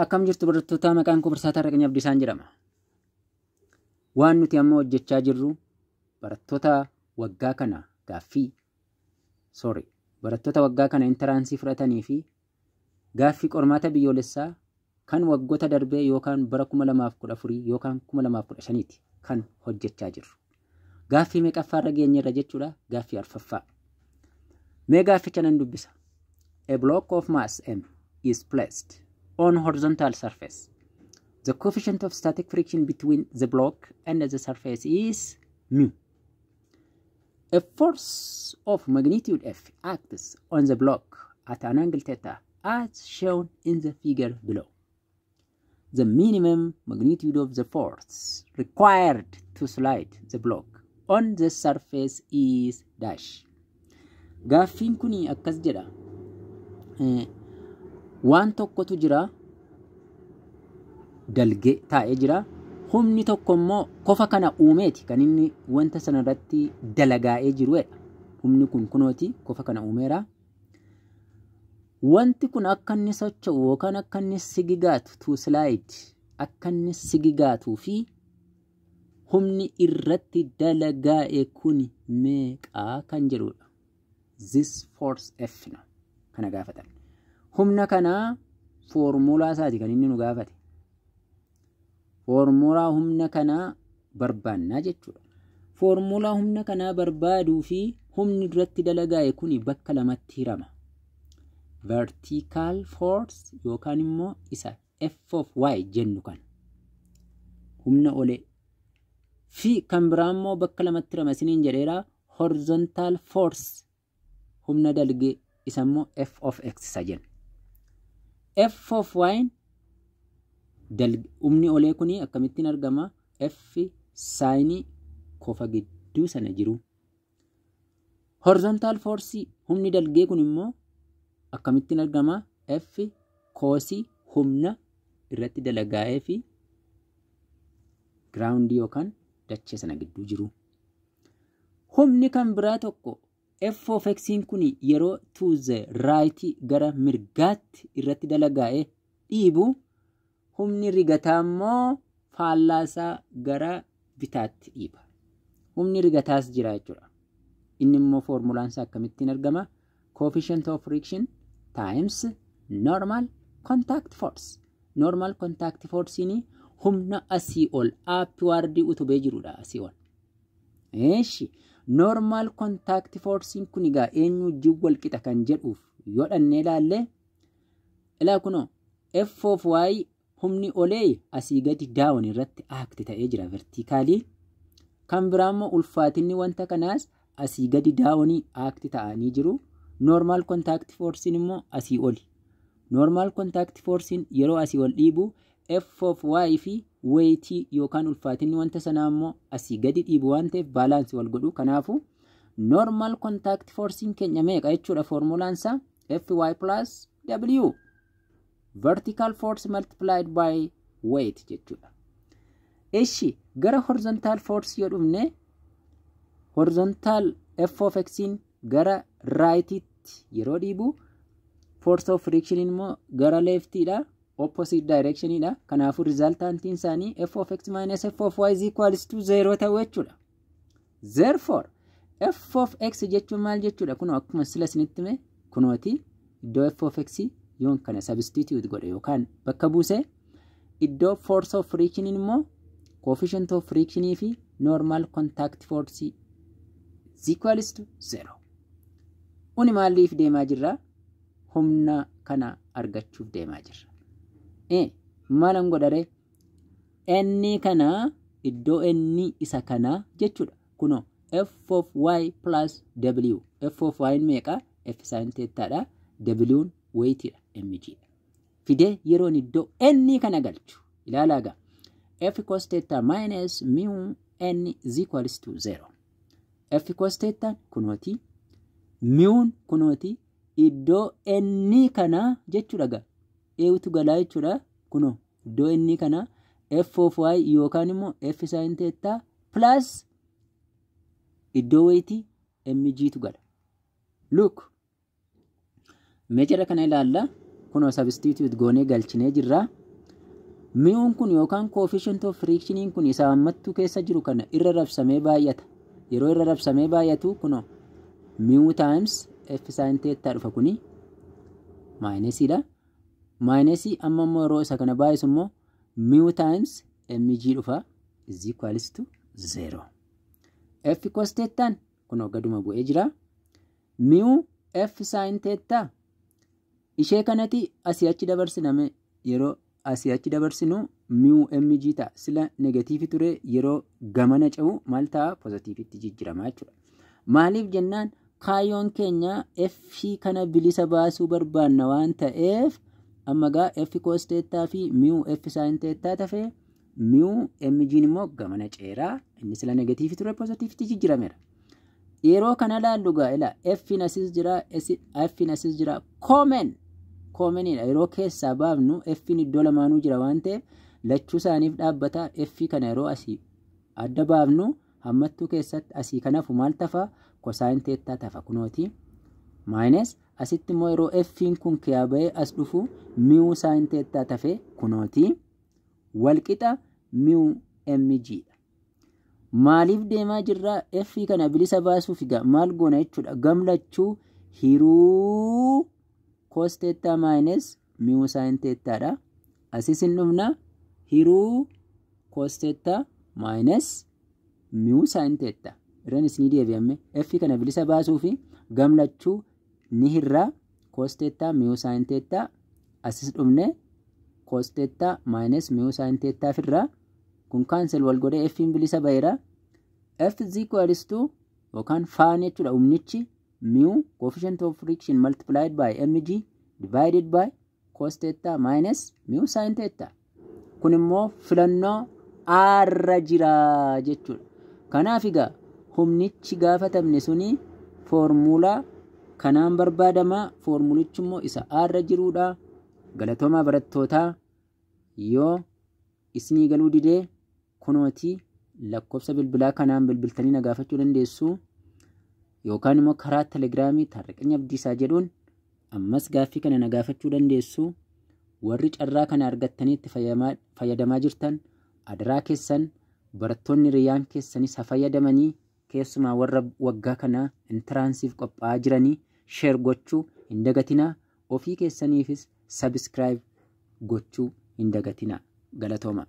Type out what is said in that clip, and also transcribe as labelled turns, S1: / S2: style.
S1: Akkam jirtu barattoota, maqaan koo Barsiisaa Taarraqany Abdiisaan jedhama. Waan nuti amma hojjechaa jirru barattoota waggaa kana gaaffii, sorry, barattoota waggaa kana entrance fudhatanii fi gaaffii qormaata biyyoolessaa kan waggoota darbee yookaan bara 2014 yookaan 2015ti kan hojjechaa jirru. Gaaffii meeqaffaarra geenyerra jechuudha? Gaaffii arfaffaa. Mee gaafficha nan dubbisa. A block of mass m is placed on horizontal surface. The coefficient of static friction between the block and the surface is mu. A force of magnitude F acts on the block at an angle theta as shown in the figure below. The minimum magnitude of the force required to slide the block on the surface is dash. Gaaffiin kun akkas jedha. Waan tokkotu jira, dalgee taa'ee jira. Humni tokko immoo kofa kana uumeeti kan inni wanta sana irratti dalagaa'ee jirudha. Humni kun kunooti kofa kana uumeera. Wanti kun akka inni socho'u yookaan akka inni sigigaatu, to slide, akka inni sigigaatuu fi humni irratti dalagaa'e kun meeqaa kan jedhudha. This force F no kana gaafatan. Humna kanaa foormulaa isaati kan inni nu gaafate. Foormulaa humna kanaa barbaannaa jechuudha. Foormulaa humna kanaa barbaaduu fi humni duratti dalagaa'e kun bakka lamatti hirama. Vertical force yookaan immoo isa F of Y jennu kan humna olee fi kan biraa immoo bakka lamatti hirama isiniin jedheera, horizontal force, humna dalgee, isa immoo F of X isa jennu. F of Y, humni olee kuni akkamittiin argama? F sine kofa gidduu sana jiru. Horizontal force, humni dalgee kun immoo akkamittiin argama? F cos humna irratti dalagaa'ee fi ground yookaan dachee sana gidduu jiru. Humni kan biraa tokko F of X kun yeroo to the right, gara mirgaatti irratti dalagaa'ee dhiibu, humni rigataa immoo faallaasaa gara bitaatti dhiiba. Humni rigataas jira jechuudha. Inni immoo foormulaan isaa akkamittiin argama? Coefficient of friction times normal contact force. Normal contact force'n humna asii ol upward utubee jirudha asii ol. Eeshi, normal contact force'n kun egaa eenyu wajjin wal qixa kan jedhuuf yoo dhannee ilaalle, ilaa kunoo F of Y, humni olee asii gadi down irratti act ta'ee jira vertical. Kan biraa immoo ulfaatinni wanta kanaas asii gadi down act ta'anii jiru. Normal contact force'n immoo asii oli. Normal contact force'n yeroo asii ol dhiibu, F of Y fi weight yookaan ulfaatinni wanta sanaa immoo asii gadi dhiibu waan ta'eef balance wal godhu. Kanaafuu normal contact force'n keenya meeqa jechuudha? Foormulaan isaa Fy plus W, vertical force multiplied by weight jechuudha. Eshi, gara horizontal force yoo dhufne, horizontal F of X'n gara rightitti yeroo dhiibu, force of friction immoo gara leftiidha, opposite directionidha. Kanaafuu resultantiin isaanii F of X minus F of Y is equals to 0 ta'u jechuudha. Therefore F of X jechuun maal jechuudha? Kunoo akkuma sila isinitti hime, kunooti iddoo F of X yoon kana substitute godhe yookaan bakka buuse, iddoo force of friction immoo coefficient of friction fi normal contact force is equals to 0. Uni maaliif deemaa jirra? Humna kana argachuuf deemaa jirra. Maalan godhare? Inni kana iddoo inni isa kana jechuudha. Kunoo F of Y plus W. F of Y meeqa? F sin thetaadha. W weightiidha. mg dha. Fidee yeroon iddoo inni kana galchu, ilaalaa gaa. F cos theta minus mu n is equals to 0. F cos theta kunooti. Muun kunooti. Iddoo inni kana jechuudha gaa. Eewutu galaa jechuudha. Kunoo iddoo inni kana F of Y yookaan immoo F sin theta plus iddoo weight mg tu gala. Look. Meeshara kana ilaalla. Kunoo substitute goonee galchinee jirra. Muun kun yookaan coefficient of frictioniin kun isa hammattuu keessa jiru kana irra rabsamee baay'ata. Yeroo irra rabsamee baay'atu kunoo mu times f sin theta dhufa, kuni minusiidha. Minusii amma immoo yeroo isa kana baay'isu immoo mu times mg dhufa, is equals to 0. F cos thetaan kunoo gaduma bu'ee jira. Mu f sin theta ishee kanatti asii achi dabarsiname, yeroo asii achi dabarsinu mu mg ta'a. Sila negatiivii ture, yeroo gamana ce'u maal ta'a? Positiivitti jijjiirama jechuudha. Maaliif jennaan, kaayyoon keenya f kana bilisa baasuu barbaanna waan ta'eef, amma gaa f cos theta fi mu f sin theta tafee, mu mg immoo gamana ceeraa, inni sila negatiivii ture positiivitti jijjiirameera. Yeroo kana laallu gaa ila f asis jira, f asis jira, commoniidha. Yeroo keessaa baafnu f iddoo lamaanuu jira waan ta'eef lachuu isaaniif dhaabbata. F kana yeroo asii adda baafnu hammattuu keessatti asii kanafu maal tafa? Cosine theta tafa kunooti. Minus asitti immoo yeroo f kun kiyaa bahee as dhufu mu sin theta tafe kunooti. Walqixa mu mg dha. Maaliif deemaa jirra? F kana bilisa baasuuf egaa maal goona jechuudha? Gamlachuu hiruu cos theta minus mu sin thetaadha. Asis hin dhufna, hiruu cos theta minus mu sin theta. Irran isinii deebi'amme, F kana bilisa baasuuf gamlachuu ni hirraa cos theta mu sin theta, asis dhufne cos theta minus mu sin theta firraa, kun cancel wal godhee F bilisa baheera. F is equals to yookaan faan jechuudha, humnichi mu coefficient of friction multiplied by mg divided by cos theta minus mu sin theta. Kun immoo filannoo aarra jira jechuudha. Kanaaf egaa humnichi gaafatamne suni foormulaa kanaan barbaadama. Foormulichi immoo isa aarra jiruudha. Galatoomaa barattootaa, yoo isinii galuu didee kunootii lakkoofsa bilbilaa kanaan bilbiltanii na gaafachuu dandeessu, yookaan immoo karaa Telegiraamii Taarriqanya Abdiisaa jedhuun ammas gaaffii kana na gaafachuu dandeessu. Warri carraa kana argattanii itti fayyadamaa jirtan, adaraa keessan barattoonni hiriyyaan keessanis haa fayyadamanii, keessumaa warra waggaa kana entranceiif qophaa'aa jiranii share gochuu hin dagatinaa, ofii keessaniifis subscribe gochuu hin dagatinaa. Galatooma.